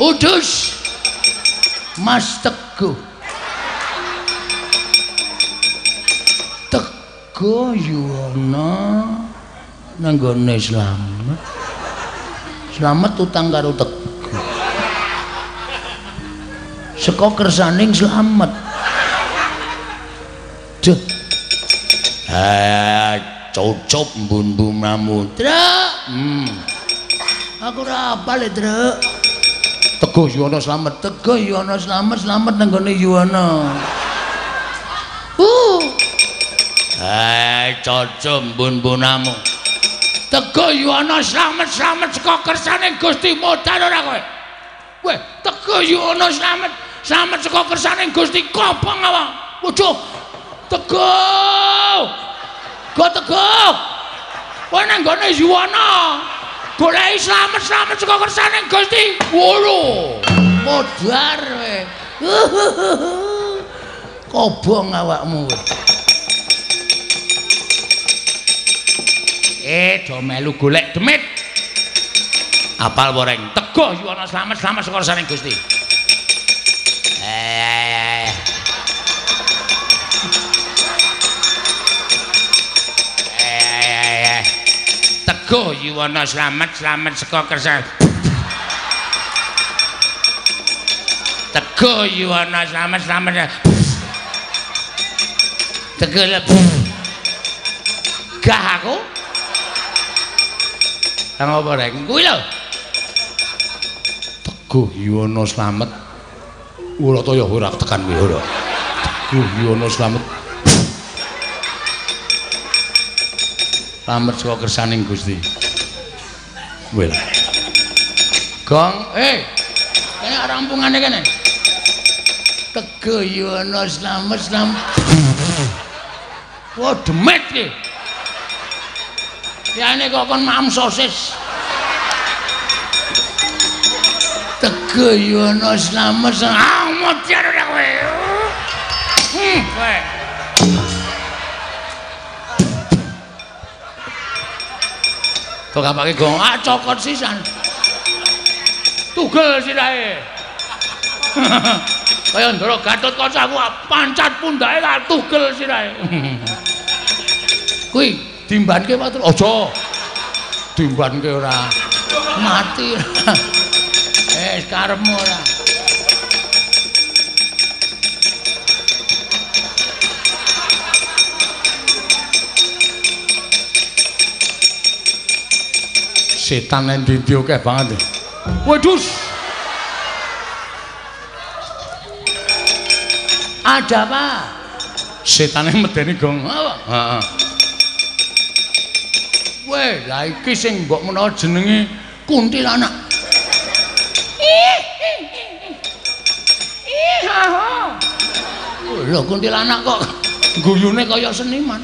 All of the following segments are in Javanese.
Udus. Mas Teguh. Teguh Yuwana nang gone Slamet. Slamet utang karo Teguh. Saka kersaning Slamet. Duh. Cocop mbun-mbunamu, Truk. Aku ora apal, Truk. Teguh Yuwana Slamet, Teguh Yuwana Slamet, Slamet nang gone Yuwana. Cocop mbun-mbunamu. Teguh Yuwana Slamet, Slamet saka kersane Gusti modal ora kowe. Weh, Teguh Yuwana Slamet, Slamet saka kersane Gusti kobong awak. Waduh. Teguh. Go Teguh. Kowe nang gone Yuwana. Goleki Slamet, Slamet saka kersane Gusti. Wolo. Modar kowe. Kobong awakmu kowe. Do melu golek demit. Apal woreng. Teguh Yuwana Slamet, Slamet saka kersane Gusti. Teguh Yuwana Slamet, Slamet saka kersane. Teguh Yuwana Slamet, Slamet. Teguh gah aku. Kang apa reng? Kuwi lho. Teguh Yuwana Slamet. Ora ta ya ora tekan kuwi ora. Teguh Yuwana Slamet. Slamet saka kersaning Gusti. Wel. Gong, kene rampungane kene. Teguh Yuwana Slamet, Slamet. Wah, demit iki. Liyane kok kon mam sosis. Teguh Yuwana Slamet, modar ora kowe. Kowe. Kok kapake gong, cokot sisan. Tugel sirahe. Kaya Ndara Gatotkaca aku pancat pundake tak tugel sirahe. Kuwi dimbanke wae aja. Dimbanke ora. Mati. Karepmu ora. Setan endi-endi akeh banget. Waduh. Ada apa? Setane medeni gong. Apa? Heeh. Weh, lah iki sing mbok menawa jenenge kuntilanak. Ih. Ih, ha. Lho kuntilanak kok guyune kaya seniman.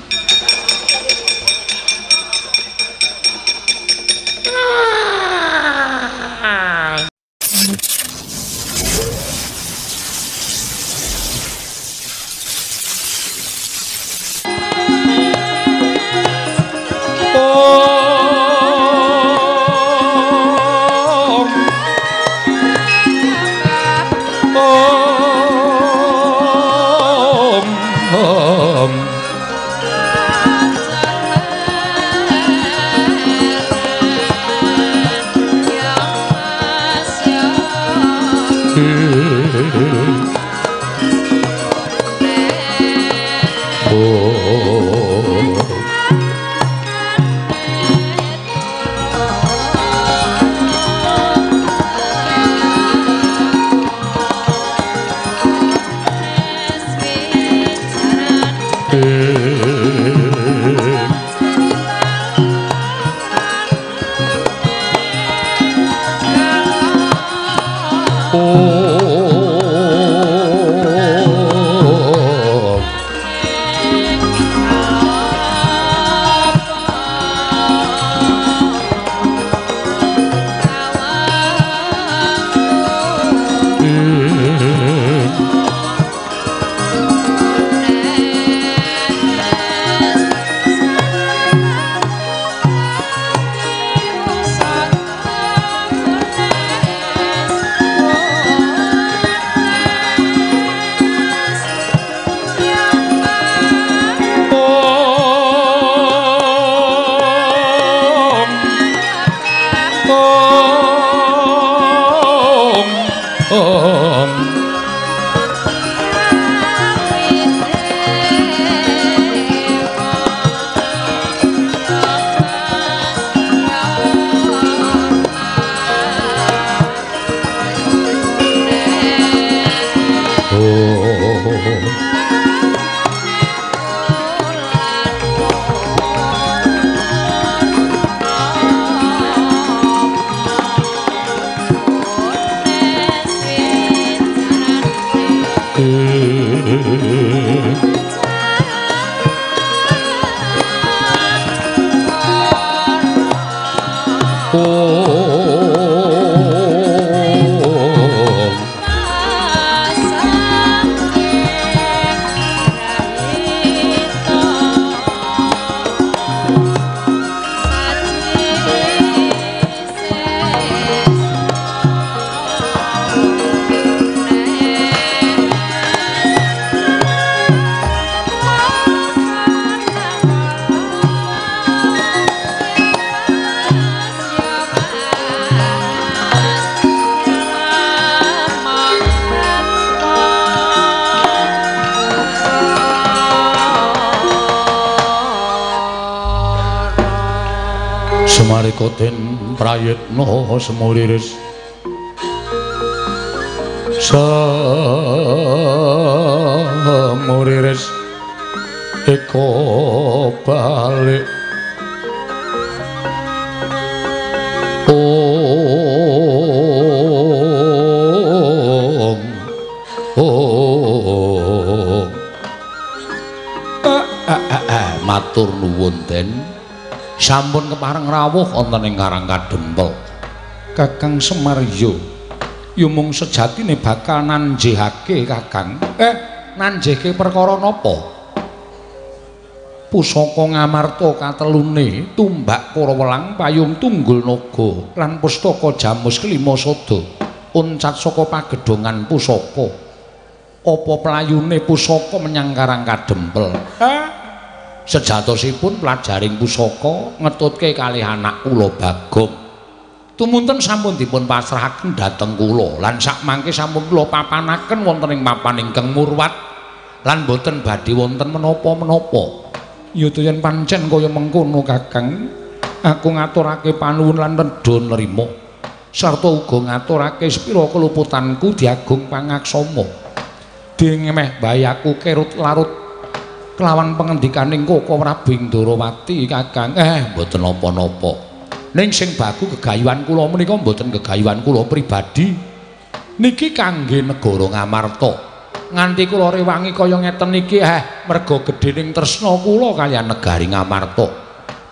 Sumarika den prayitna semuliris semuliris eko balik om om matur nuwun den. Sampun kepareng rawuh wonten ing Karang Kadempel. Kakang Semar yo mung sejatine bakal nanjihake Kakang. Nanjihke perkara napa? Pusaka Ngamarta katelune, tumbak Kurawelang, payung tunggul naga lan pustaka Jamus kelima sada uncat saka pagedhongan pusaka. Apa playune pusaka menyang Karang Kadempel? Sejatosipun pelajaring pusaka ngetutke kalih anak kula Bagong. Tumunten sampun dipun pasrahaken dhateng kula lan sakmangke sampun kula papanaken wonten ing papan ingkang murwat lan boten badhe wonten menapa-menapa. Ya yen pancen kaya mengkono Kakang, aku ngaturake panuwun lan nedha nrima sarta uga ngaturake sepira keluputanku diagung pangaksama. Dene meh bayaku kerut larut kelawan pengendikaning Koko Prabu Ndorowati Kakang. Mboten napa-napa. Ning sing baku gegayuhan kula menika mboten gegayuhan kula pribadi. Niki kangge negara Ngamarta. Nganti kula rewangi kaya ngeten iki merga gedhening tresna kula kaliyan negari Ngamarta.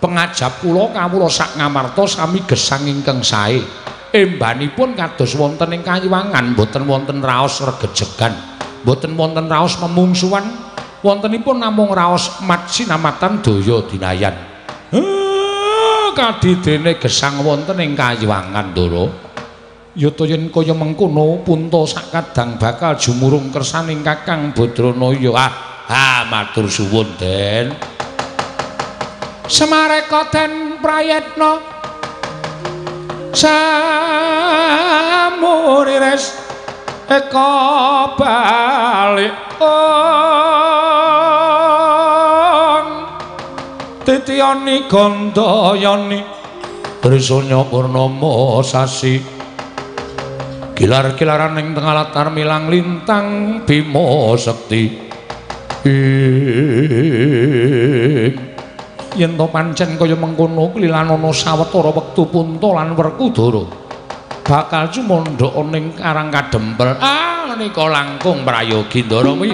Pengajap kula kawula sak Ngamarta sami gesang ingkang sae. Embanipun kados wonten ing kayiwangan, mboten wonten raos regejegan, mboten wonten raos memungsuhan. Wontenipun namung raos mat sinamatan daya dinayan. Kadidene gesang wonten ing kayiwangan Ndara. Ya ta yen kaya mengkono punta sakadang bakal jumurung kersaning Kakang Badranaya. Matur suwun Den. Semareka den prayitna samurires eka balik titiyani gandayani trisanya purnama sasi gilar-gilaran ing tengah latar milang lintang bima sekti. Yen to pancen kaya mengkono klilanana sawetara wektu Punta lan Werkudara bakal cumandha ning Karang Kadempel. Menika langkung prayogi Ndara kuwi.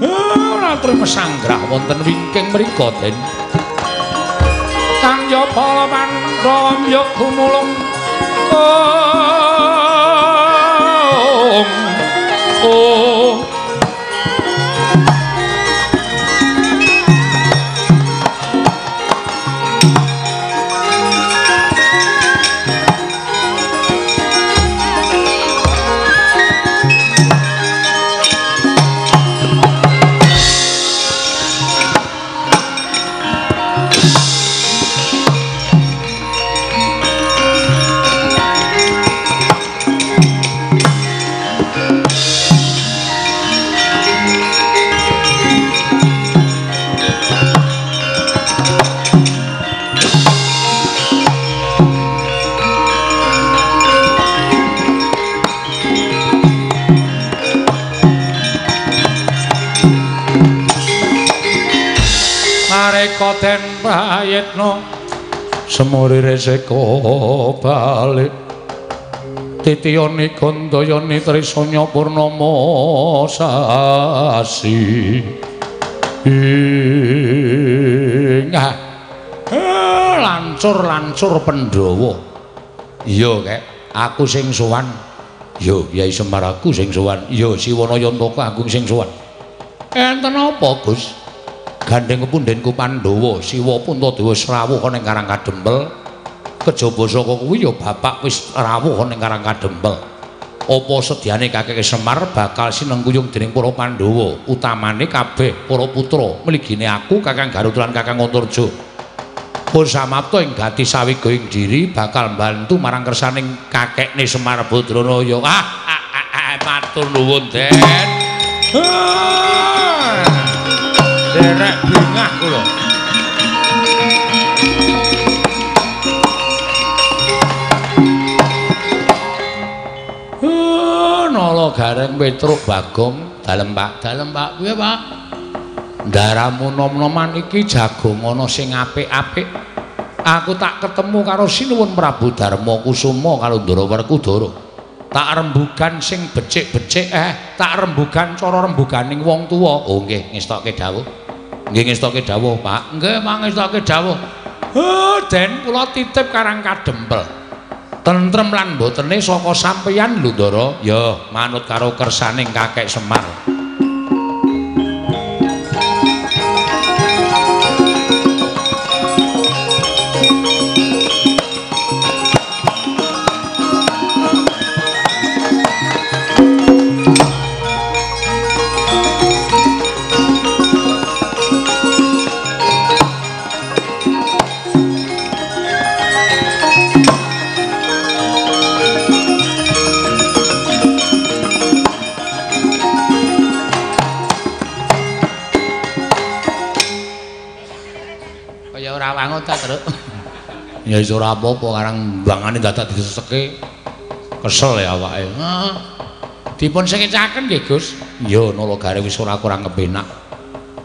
Ora trima sanggrah wonten wingking mriku Den. Kang ya para Pandhawa ya gumulung. Oh. Nalika den prayitna semuri reseka balik titiyani gandayani trisanya purnama sasi. Lancur-lancur Pandhawa. Iya, Kek, aku sing sowan. Ya, Kyai Semar aku sing sowan. Ya, Siwana Yantaka aku sing sowan. Enten apa, Gus? Gandeng pundhenku Pandhawa, Siwa Puntadewa wis rawuh ana ing Karang Kadempel. Kejaba saka kuwi ya bapak wis rawuh ana ing Karang Kadempel. Apa sedyane Kakek Semar bakal sinengkuyung dening para Pandhawa, utamane kabeh para putra mligine aku, Kakang Garut lan Kakang Antarja. Pun samapta ing gati sawiga ing diri bakal mbantu marang kersaning kakekne Semar Badranaya. Matur nuwun, Den. Derek bingah kula. Nala Gareng Petruk Bagong, dalem Pak, dalem Pak, piye Pak? Ndaramu nom-noman iki jago ngono sing apik-apik. Aku tak ketemu karo Sinuwun Prabu Darma Kusuma karo Ndara Werkudara. Tak rembugan sing becik-becik, tak rembugan cara rembuganing wong tuwa. Oh nggih, ngestokke dawuh. Nggih ngestokke dawuh, Pak. Nggih, mangestokke dawuh. Den kula titip Karang Kadempel. Tentrem lan mbotene saka sampeyan lho, Ndara. Ya, manut karo kersaning Kakek Semar. Ya wis ora apa-apa karang mbangane dadak diseseke kesel ya awake. Heeh. Dipun sekecaken nggih, Gus. Iya, nala gare wis ora kurang kepenak.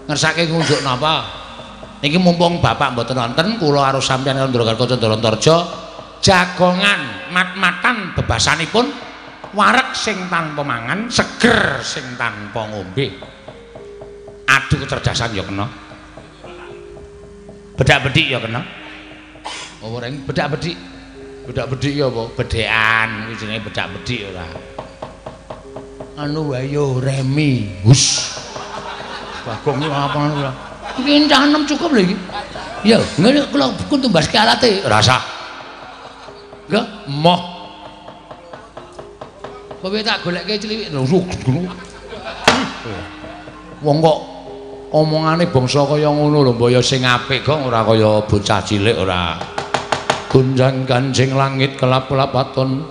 Ngersake ngunjuk napa? Niki mumpung bapak mboten wonten, kula karo sampeyan karo Ndara Garkaca Ndara Antarja jagongan mat-matan bebasanipun wareg sing tanpa mangan, seger sing tanpa ngombe. Adu kecerdasan ya kena. Bedak-bedik ya kena. Apa reng bedak-bedik? Bedak-bedik ya apa? Bedekan kuwi jenenge bedak-bedik ora. Anu wae yo remi. Hus. Bagong iki apa ngono ora. Iki cah enem cukup lho iki. Ya, ngene kula kun tumbaske alate. Ora usah. Nggih, moh. Kowe tak golekke cliwik lho. Wong kok omongane bangsa kaya ngono lho, mbaya sing apik kok ora kaya bocah cilik ora. Gunjang ganjing langit kelap-kelap waton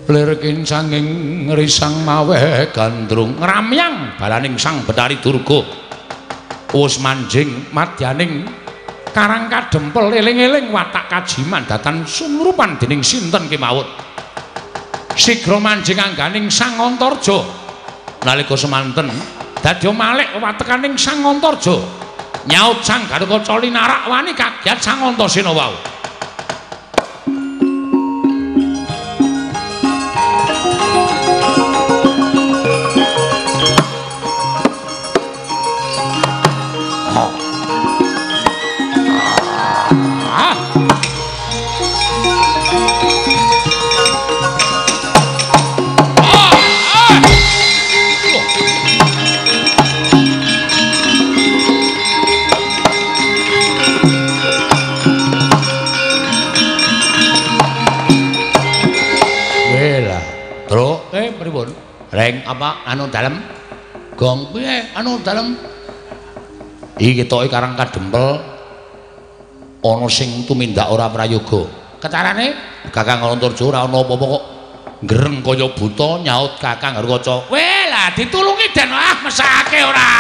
lir kincanging risang maweh gandrung ngramyang balaning Sang Betari Durga wis manjing madyaning Karang Kadempel eling-eling watak kajiman datan sumrupan dening sinten kemawon sigra manjing angganing Sang Antarja nalika semanten dadi malik watekaning Sang Antarja nyaut Sang Gathotkaca linarak wani kagiat Sang Antasena wau. Reng apa anu dalem gong piye anu dalem iki ketoke Karang Kadempel ana sing tumindak ora prayoga kecarane Kakang Antarja ora ana apa-apa kok ngreng kaya buta nyaut Kakang Gathotkaca weh lah ditulungi den ah mesake ora.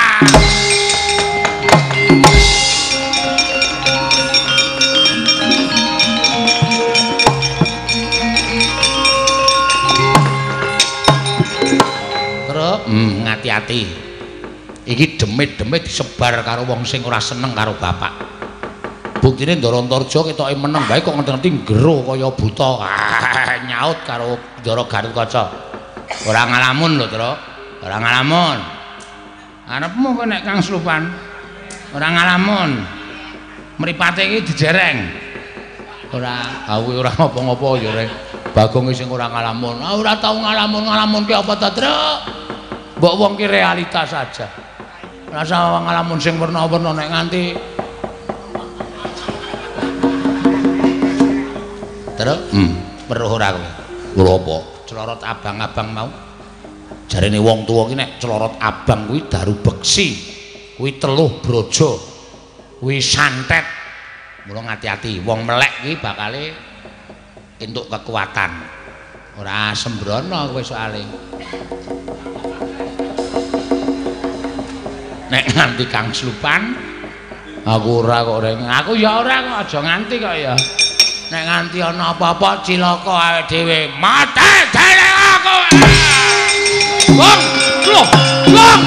Ngati-ati. Iki demit-demit disebar karo wong sing ora seneng karo bapak. Buktine Ndara Antarja ketoke meneng wae kok ngerti-ngerti ngero kaya buta. Nyaut karo Ndara Gatotkaca. Ora ngalamun lho, Tru. Ora ngalamun. Arepmu kowe nek Kang Slupan. Ora ngalamun. Mripate iki dijereng. Ora, aku ora ngopo-ngopo ya rek. Bagong sing ora ngalamun. Ah ora tau ngalamun-ngalamun ki apa ta, Tru? Mbok wong ki realita saja. Rasa ngalamun sing werna-werna nek nganti Tru, weruh ora kowe? Weruh apa? Celorot abang-abang mau. Jarene wong tuwa ki nek celorot abang kuwi daru beksi, kuwi teluh brojo, kuwi santet. Mula ngati-ati, wong melek kuwi bakale entuk kekuatan. Ora sembrono kowe soalé. Nek nganti Kang Slupan, aku ora kok reng. Aku ya ora kok, aja nganti kok ya. Nek nganti ana apa-apa cilaka awake dhewe. Mate dhewe aku. Wong, lho, wong.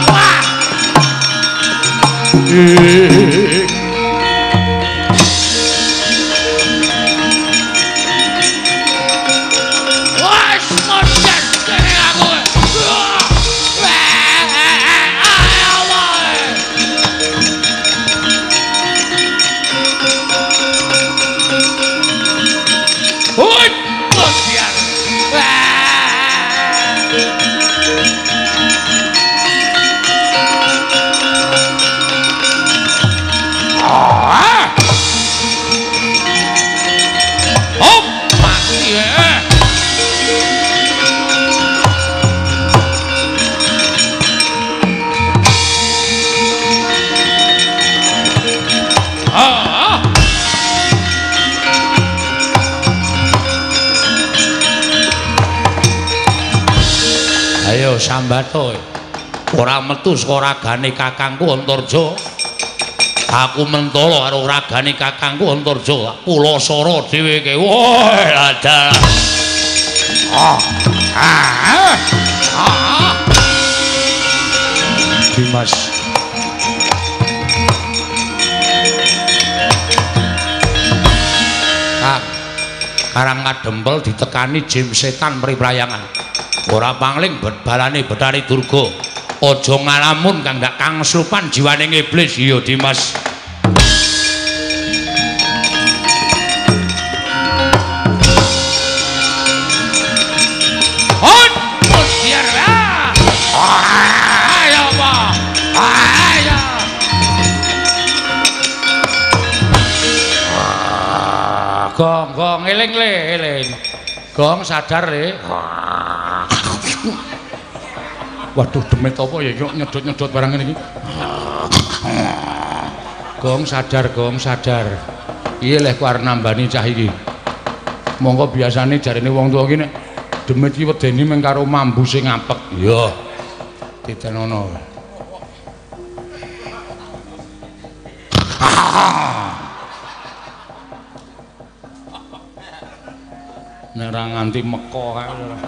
Wes modar dhewe aku. Ayo sambato. Ora metu saka ragane kakangku Antarja. Aku mentolo karo ragane kakangku Antarja. Pulasara dhewe ke. Woi, ada. Ah. Ah. Ah. Dimas. Kang Karang Kadempel ditekani jim setan mri prayangan. Ora pangling balane Bathari Durga. Aja ngalamun kang ndak Kang Slupan jiwane iblis. Iya Dimas. Hot biar ayo apa? Ayo. Gong gong eling le eling. Gong sadar le. Waduh demit apa ya iki nyedot-nyedot barang ngene iki. Gong sadar, gong sadar. Piye leh ku arep nambani cah iki. Monggo biasane jarene wong tuwa iki nek demit iki wedeni mung karo mambu sing apek. Iya. Titenono. Nek ora nganti meko kae ora.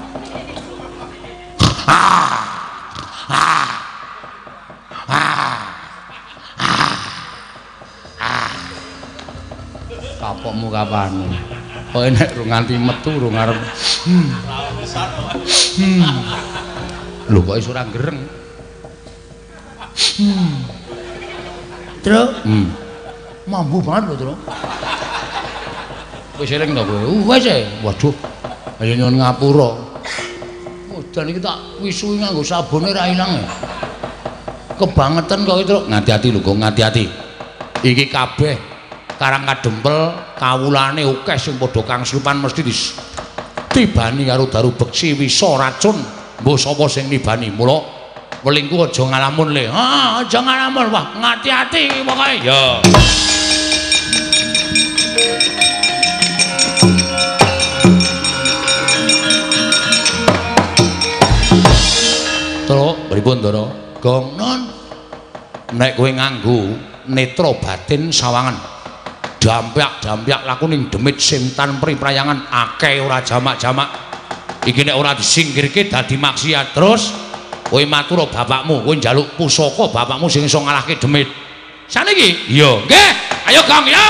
Kapokmu kapan? Kowe nek rung nganti metu rung arep. Lho kok iso ora gereng? Tru. Mambu banget lho, Tru. Wis eling to kowe? Wis e. Waduh. Ayo nyuwun ngapura. Udan iki tak wisuhi nganggo sabune ra ilang. Kebangetan kok iki, Tru. Ngati-ati lho, Gong, ngati-ati. Iki kabeh Karang Kadempel kawulane akeh sing padha Kang Slupan mesti ditibani karo daru beksi wisa racun. Mbuh sapa sing nibani? Mula welingku aja ngalamun le. Ah, aja ngalamun. Wah, ngati-ati pokoke. Ya. Tru, pripun Ndara? Gong non. Nek kowe nganggo netra batin sawangan. Dampyak-dampyak laku ning demit sintan pri prayangan akeh ora jamak-jamak. Iki nek ora disingkirke dadi maksiat. Terus Kowe matur bapakmu, kowe njaluk pusaka bapakmu sing iso ngalahke demit. Saniki? Iya. Nggih. Ayo Gong ya.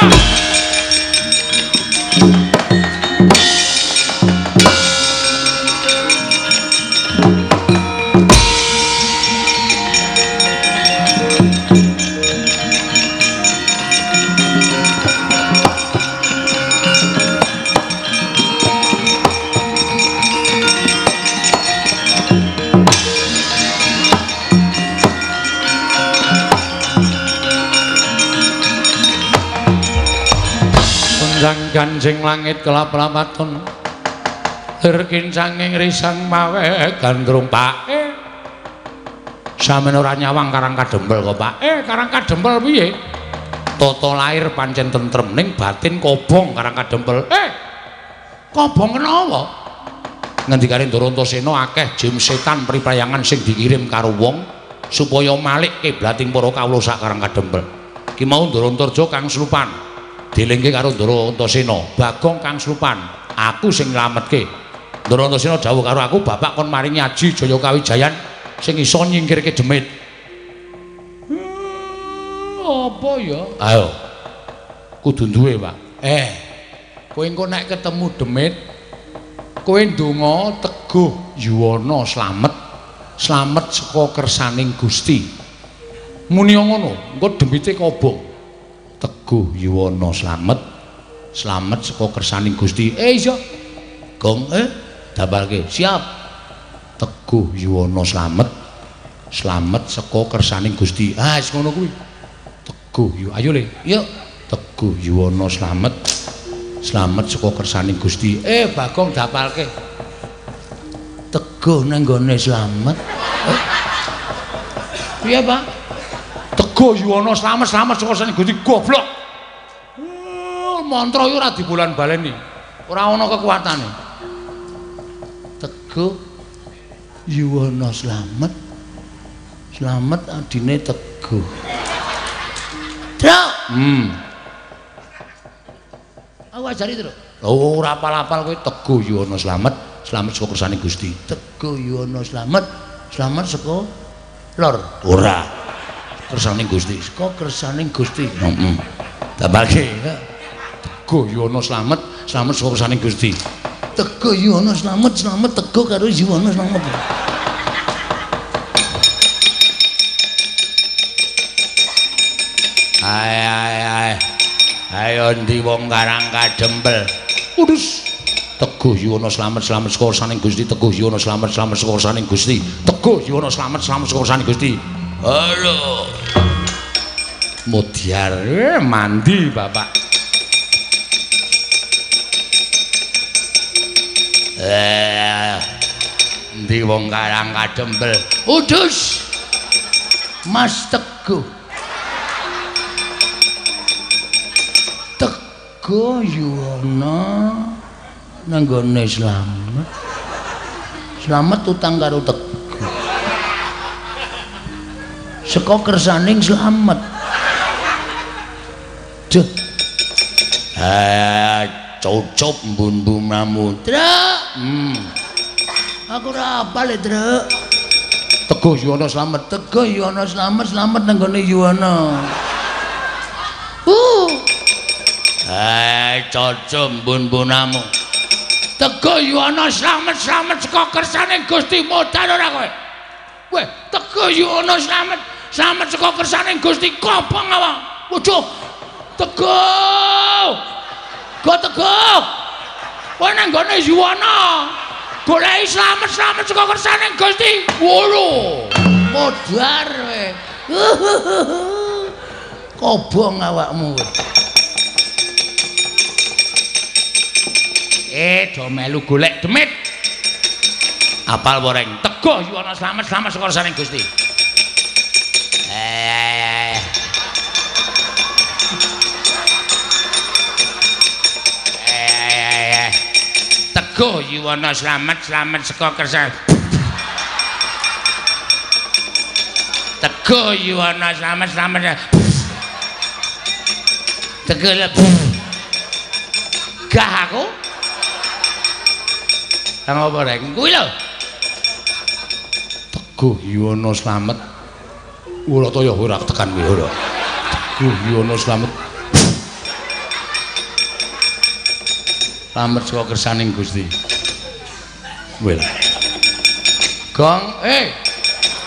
Ganjing langit kelap-lapaton lir kincanging risang mawe gandrung Pak. Sampeyan ora nyawang Karang Kadempel kok Pak. Karang Kadempel piye? Tata lahir pancen tentrem ning batin kobong Karang Kadempel. Kobong kenawa? Ngendikane Ndara Antasena akeh jim setan priprayangan sing dikirim karo wong supaya malik kiblating para kawula sak Karang Kadempel. Ki mau Ndara Antarja kang slupan. Dilingke karo Ndara Antasena, Bagong kang slupan, aku sing nylametke. Ndara Antasena dawuh karo aku, bapak kon maringi aji Jaya Kawijayan sing iso nyingkirke demit. Apa ya? Ayo. Kudu duwe, Pak. Kowe engko nek ketemu demit, kowe ndonga teguh yuwana slamet, slamet saka kersaning Gusti. Muni ngono, engko demite kobong. Teguh yuwana slamet, slamet saka kersaning Gusti. Iya. Gong dabalke. Siap. Teguh yuwana slamet, slamet saka kersaning Gusti. Ah, wis ngono kuwi. Teguh yu ayo le. Yuk. Teguh yuwana slamet, slamet saka kersaning Gusti. Bagong dapalke. Teguh nang nggone slamet. Piye, Pak? Teguh yuwana slamet, slamet saka kersaning Gusti. Goblok. Mantra iki ora dibolan-baleni. Ora ana kekuatane. Teguh yuwana slamet, slamet adine teguh. Truk. Aku ajari truk. Oh, ora apal-apal kowe. Teguh yuwana slamet, slamet saka kersaning Gusti. Teguh yuwana slamet, slamet saka lor. Ora. Kersaning Gusti. Saka kersaning Gusti. Heeh. Tambahke. Teguh yuwana slamet, slamet saka kersaning Gusti. Teguh yuwana slamet, slamet teguh karo yuwana slamet. Ae ae ae. Ayo ndi wong Karang Kadempel. Udus. Teguh yuwana slamet, slamet saka kersaning Gusti. Teguh yuwana slamet, slamet saka kersaning Gusti. Teguh yuwana slamet, slamet saka kersaning Gusti. Halo. Mudyar mandi bapak. Ndi wong Karang Kadempel. Udus. Mas Teguh. Teguh yuwana nang nggone slamet. Slamet utang karo Teguh. Saka kersaning slamet. Duh. Cocop mbun-mbunamu. Truk. Aku ora apal, Truk. Teguh yuwana slamet, teguh yuwana slamet, slamet nang nggone yuwana. Cocop mbun-mbunamu. Teguh yuwana slamet, slamet saka kersaning Gusti. Modal ora kowe? Weh, teguh yuwana slamet, slamet saka kersaning Gusti. Kobong awak. Waduh. Teguh. Go teguh. Kowe nang nggone yuwana. Goleki slamet, slamet saka kersaning Gusti. Wolo. Modar kowe. Kobong awakmu kowe. Do melu golek demit. Apal woreng. Teguh yuwana slamet, slamet saka kersaning Gusti. Teguh yuwana slamet, slamet saka kersaning. Teguh yuwana slamet, slamet. Teguh gah aku. Nang apa reng? Kuwi lho. Teguh Yuwana slamet. Ora ta ya ora tekan kowe ora. Teguh Yuwana slamet. Slamet saka kersaning Gusti. Wel. Gong,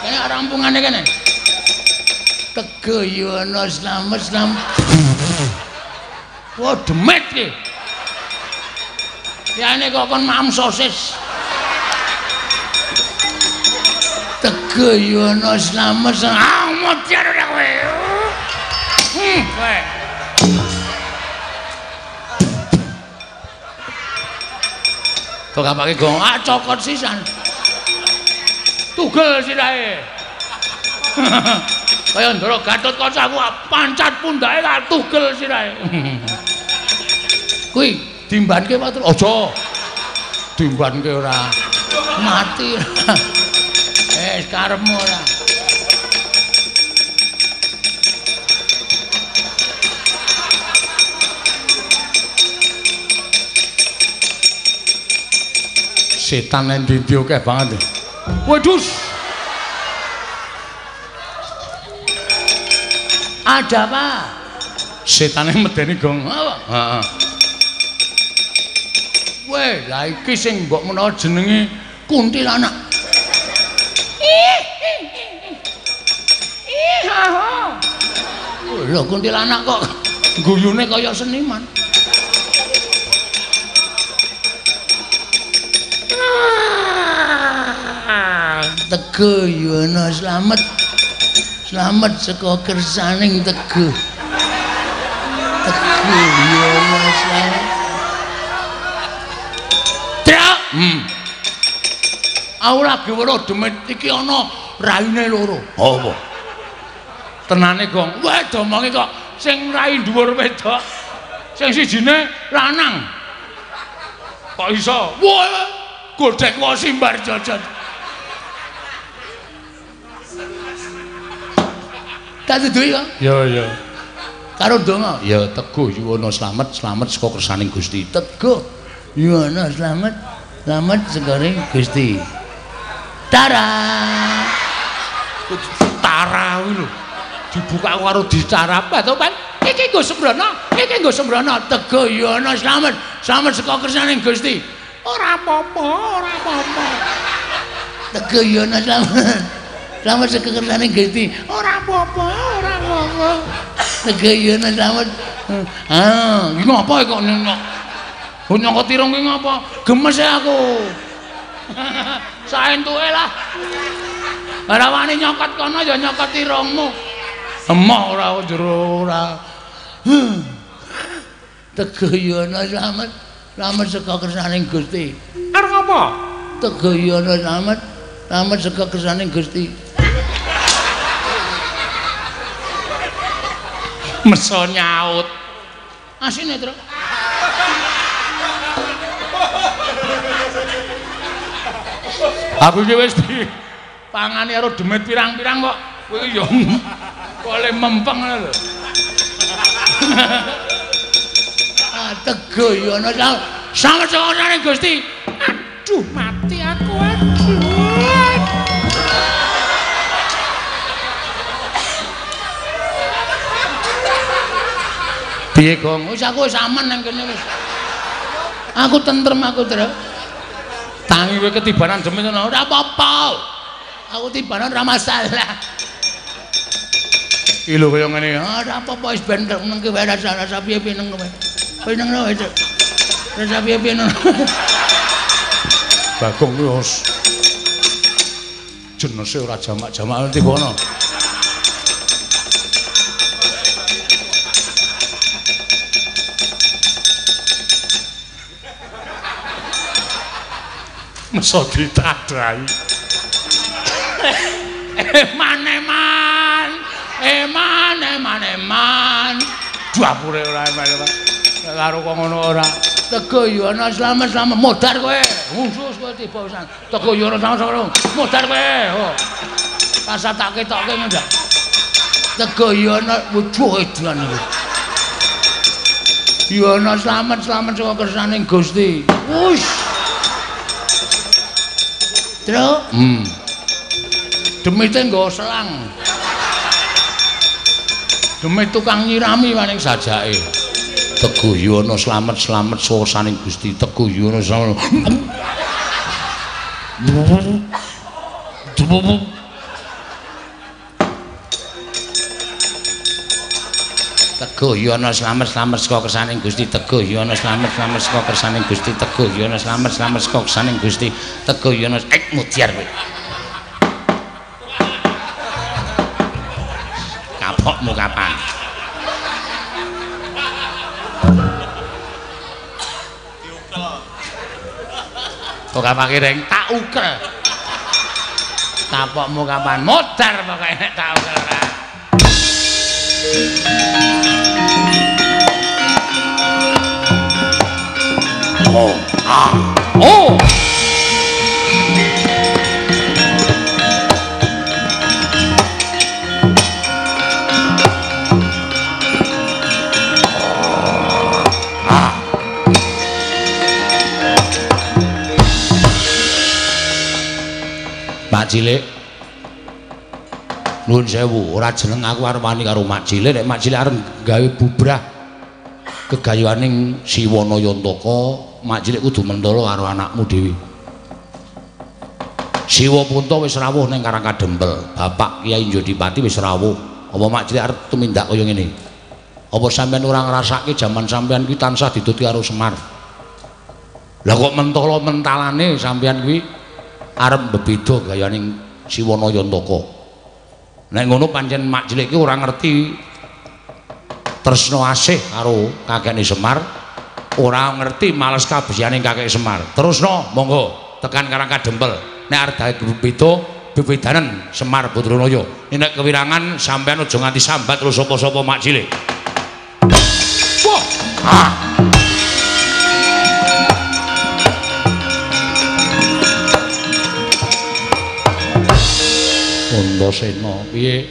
kene rampungane kene. Teguh Yuwana slamet slamet. Wah, demit iki. Liyane kok kon mam sosis. Teguh Yuwana slamet. Ah, modar ora kowe. Kowe. Kok kapake gong, ah cokot sisan. Tugel sirahe. Kaya Ndara Gatotkaca aku pancat pundake tak tugel sirahe. Kuwi dimbanke Pak Tru. Aja. Dimbanke ora. Mati. Karepmu ora. Setan nang ndi-ndi akeh banget. Waduh. Ada apa? Setane medeni gong. Apa? Heeh. Weh, lah iki sing mbok menawa jenenge kuntilanak. Ih. Ih, ha. Lho kuntilanak kok guyune kaya seniman. Teguh Yuwana slamet. Slamet saka kersaning Teguh. Teguh Yuwana slamet. Truk. Aku lagi weruh demit iki ana raine loro. Apa? Tenane gong. Wah, domonge kok sing rai dhuwur wedok. Sing sijine lanang. Kok iso? Wah, godhek wae simbar jajan. Tak duduhi kok. Ya, ya. Karo ndonga. Ya Teguh Yuwana slamet, slamet saka kersaning Gusti. Teguh Yuwana slamet, slamet saka Gusti. Tara. Tara kuwi lho. Dibuka karo dicarap to, Pan. Iki nggo sembrono, iki nggo sembrono. Teguh Yuwana slamet, slamet saka kersaning Gusti. Ora apa-apa, ora apa-apa. Teguh Yuwana slamet. Slamet saka kersaning Gusti. Ora apa-apa, ora apa-apa. Teguh Yuwana slamet. Ah, iki ngopo kok nyok? Nyokot irung ki ngopo? Gemes aku. Saentuke lah. Ora wani nyokot kono ya nyokot irungmu. Emoh ora jero ora. Teguh Yuwana slamet, slamet saka kersaning Gusti. Arep ngopo? Teguh Yuwana slamet, slamet saka kersaning Gusti. Meso nyaut. Asine, Tru. Aku iki wis dipangani karo demit pirang-pirang kok. Kowe iki ya kok le mempeng ngono lho. Ah, Teguh Yuwana slamet saka kersaning Gusti. Aduh, mati aku aduh. Piye, Gong? Wis aku wis aman nang kene wis. Aku tentrem aku, Tru. Tangi kowe ketibanan demit ngono ora apa-apa. Aku tibanan ora masalah. Iki lho kaya ngene, ora apa-apa wis ben nang kowe rasa-rasa piye-piye nang kowe. Kowe nang kowe. Rasa piye-piye nang. Bagong kuwi wis jenese ora jamak-jamak tiba ana. Meso ditadrai. Eman eman. Eman eman eman. Dapure ora eman ora. Karo kok ngono ora. Teguh Yuwana slamet slamet modar kowe. Khusus kowe tiba pisan. Teguh Yuwana slamet slamet modar kowe. Oh. Rasa tak ketokke ngono. Teguh Yuwana wujuh edan iki. Yuwana slamet slamet saka kersaning Gusti. Wush. Tru. Demite nggo selang. Demit tukang nyirami maning sajake. Teguh Yuwana slamet-slamet saka Gusti. Teguh Yuwana slamet. Teguh Yuwana slamet-slamet saka kersaning Gusti. Teguh Yuwana slamet-slamet saka kersaning Gusti. Teguh Yuwana slamet-slamet saka kersaning Gusti. Teguh Yuwana mudyar kowe. Kapokmu kapan? Kok kapake reng tak ukel. Kapokmu kapan? Modar pokoke nek tak ukel ora. Oh, ah, oh. Ah. Mak Cilik, nuwun sewu, ora jeneng aku arep wani karo Mak Cilik, nek Mak Cilik arep gawe bubrah gegayuhaning Siwana Yantaka, Mak Cilik kudu mentolo karo anakmu dhewe. Siwa Punta wis rawuh ning Karang Kadempel, Bapak Kyai Jodipati wis rawuh. Apa Mak Cilik arep tumindak kaya ngene? Apa sampean ora ngrasake jaman sampean kuwi tansah dituti karo Semar? Lah kok mentolo mentalane sampean kuwi arep bebeda gayaning Siwana Yantaka. Nek ngono pancen Mak Cilik ki ora ngerti tresna asih karo kakekne Semar, ora ngerti males kabesiyane kakek Semar. Terusno monggo tekan Karang Kadempel. Nek arep dadi beda, bebedanen Semar Badranaya. Nek kewirangan sampean aja nganti sambat terus sapa-sapa Mak Cilik. Wah. Ah. Antasena piye?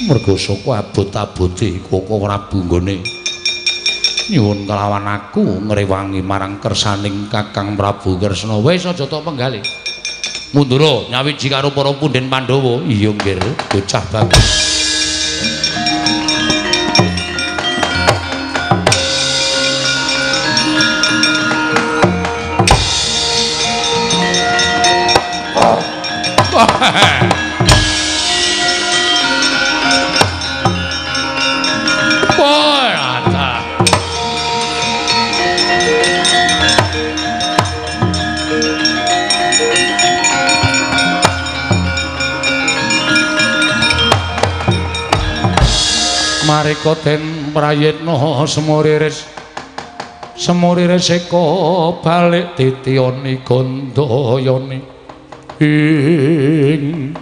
Merga saka abot-abote Koko Prabu nggone nyuwun kelawan aku ngrewangi marang kersaning Kakang Prabu Kresna. Wis aja tok penggalih. Mundura nyawiji karo para punden Pandhawa. Iya nggir, bocah bagus. Marika den prayitna semuriris semuriris eka balik titiyani gandayani ing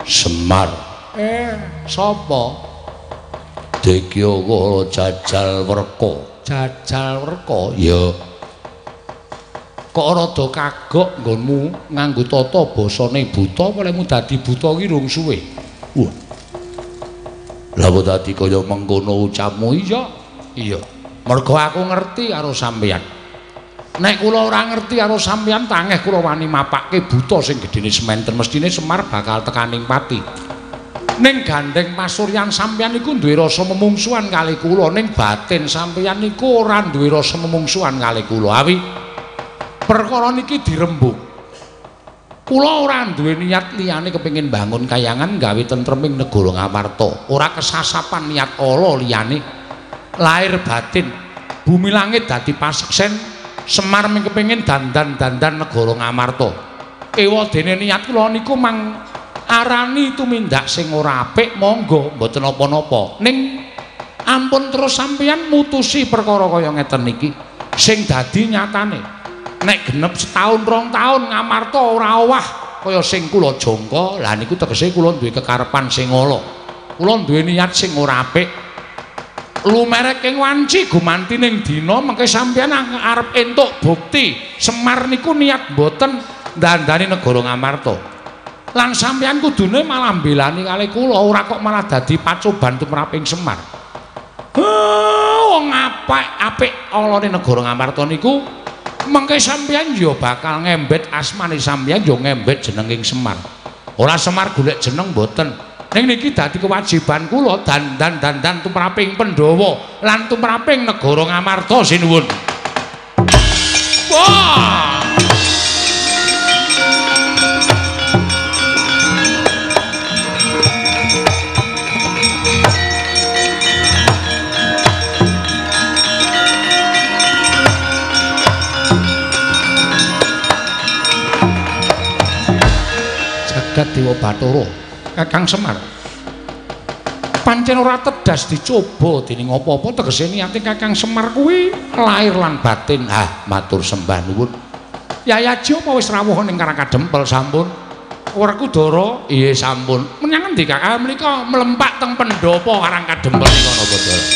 Semar. Sapa? Degya Kala Jajal Werka. Jajal Werka? Ya. Kok rada kagok nggonmu nganggo tata basane buta, apa lemu dadi buta ki rung suwe? Wah. Lah kok dadi kaya mengkono ucapmu? Iya. Iya. Mergo aku ngerti karo sampeyan. Nek kula ora ngerti karo sampeyan, tangeh kula wani mapake buta sing gedene sementen, mestine Semar bakal tekaning pati. Ning gandeng pasuryan sampeyan niku duwe rasa memungsuhan kali kula, ning batin sampeyan niku ora duwe rasa memungsuhan kali kula. Awi perkara niki dirembug. Kula ora duwe niat liyane kepengin bangun kayangan gawe tentreming negara Ngamarta. Ora kesasapan niat ala liyane. Lahir batin, bumi langit dadi paseksen. Semar mung kepengin dandan-dandan negara Ngamarta. Ewa dene niat kula niku mang arani tumindak sing ora apik monggo mboten napa-napa. Ning ampun terus sampeyan mutusi perkara kaya ngeten niki. Sing dadi nyatane nek genep setahun rong taun Ngamarta ora owah kaya sing kula jangka, lah niku tegese kula duwe kekarepan sing ala. Kula duwe niat sing ora apik. Lumerek ing wanci gumanti ning dina mengke sampeyan arep entuk bukti Semar niku niat mboten ndandani negara Ngamarta. Lan sampeyan kudune malah mbelani kali kula, ora kok malah dadi pacoban tumraping Semar. Wong apik-apik alane negara Ngamarta niku mengke sampeyan ya bakal ngembet asmane sampeyan ya ngembet jenenging Semar. Ora Semar golek jeneng mboten. Ning niki dadi kewajiban kula dandan-dandan tumraping Pandhawa lan tumraping negara Ngamarta sinuwun. Wah! Jagat Dewa Bathara Kakang Semar pancen ora tedas dicoba dening apa-apa tegese niate Kakang Semar kuwi lahir lan batin. Ah, matur sembah nuwun. Yayaji apa wis rawuh ning Karang Kadempel sampun? Werkudara iya sampun. Menyang endi Kakang? Menika mlempak teng pendhapa Karang Kadempel nika napa Ndara?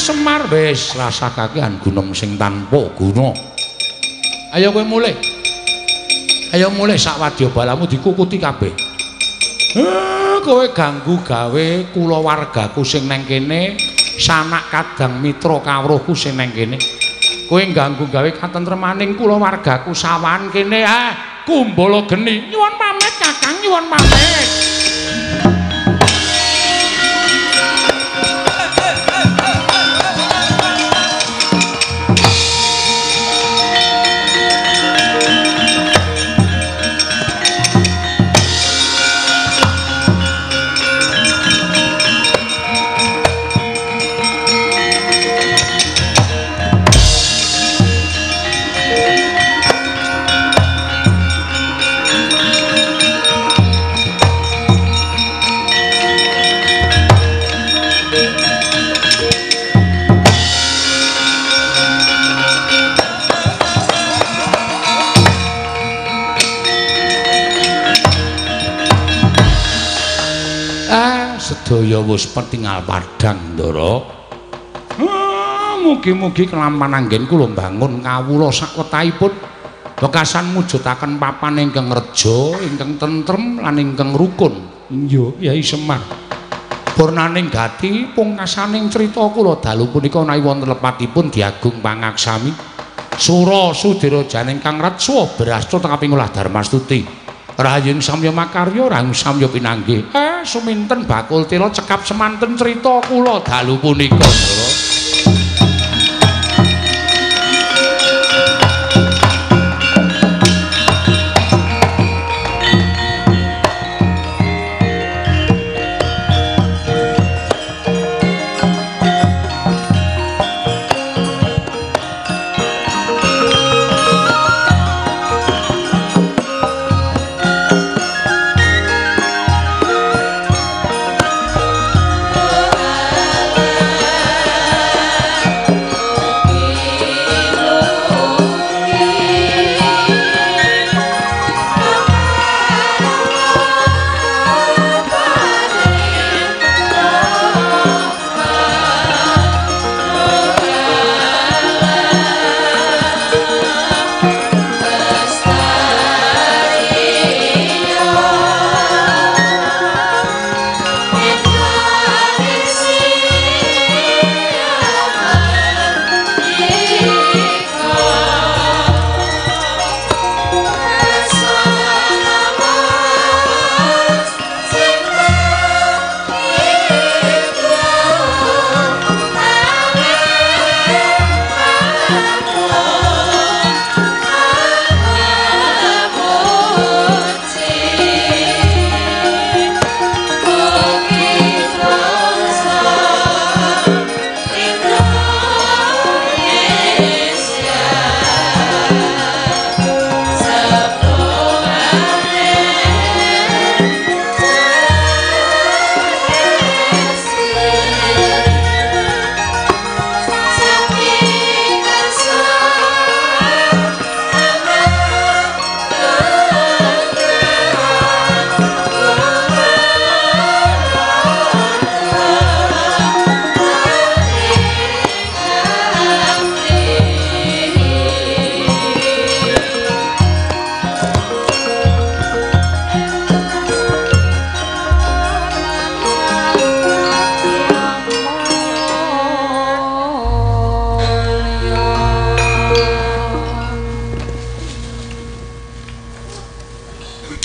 Semar wis rasa kakean gunem sing tanpa guna. Ayo kowe mulih. Ayo mulih sak wadya balamu dikukuti kabeh. Kowe ganggu gawe kulawargaku sing neng kene, sanak kadang mitra kawruhku sing neng kene. Kowe ganggu gawe katentremaning kulawargaku sawan kene. Ah, kumbala geni. Nyuwun pamit Kakang, nyuwun pamit. Sedaya wis petingal padhang Ndara. Mugi-mugi kelampan anggen kula mbangun kawula sakwetahipun wekasan mujudaken papan ingkang reja, ingkang tentrem lan ingkang rukun. Iya, Kyai Semar. Purnaning gati pungkasaning crita kula dalu punika menawi wonten lepatipun diagung pangaksami. Sura sudira janing kang retsa brasta kaping olah Darmastuti. Rahayung samya makarya, rahayung samya pinanggih. Suminten bakul tela cekap semanten crita kula dalu punika, Ndara.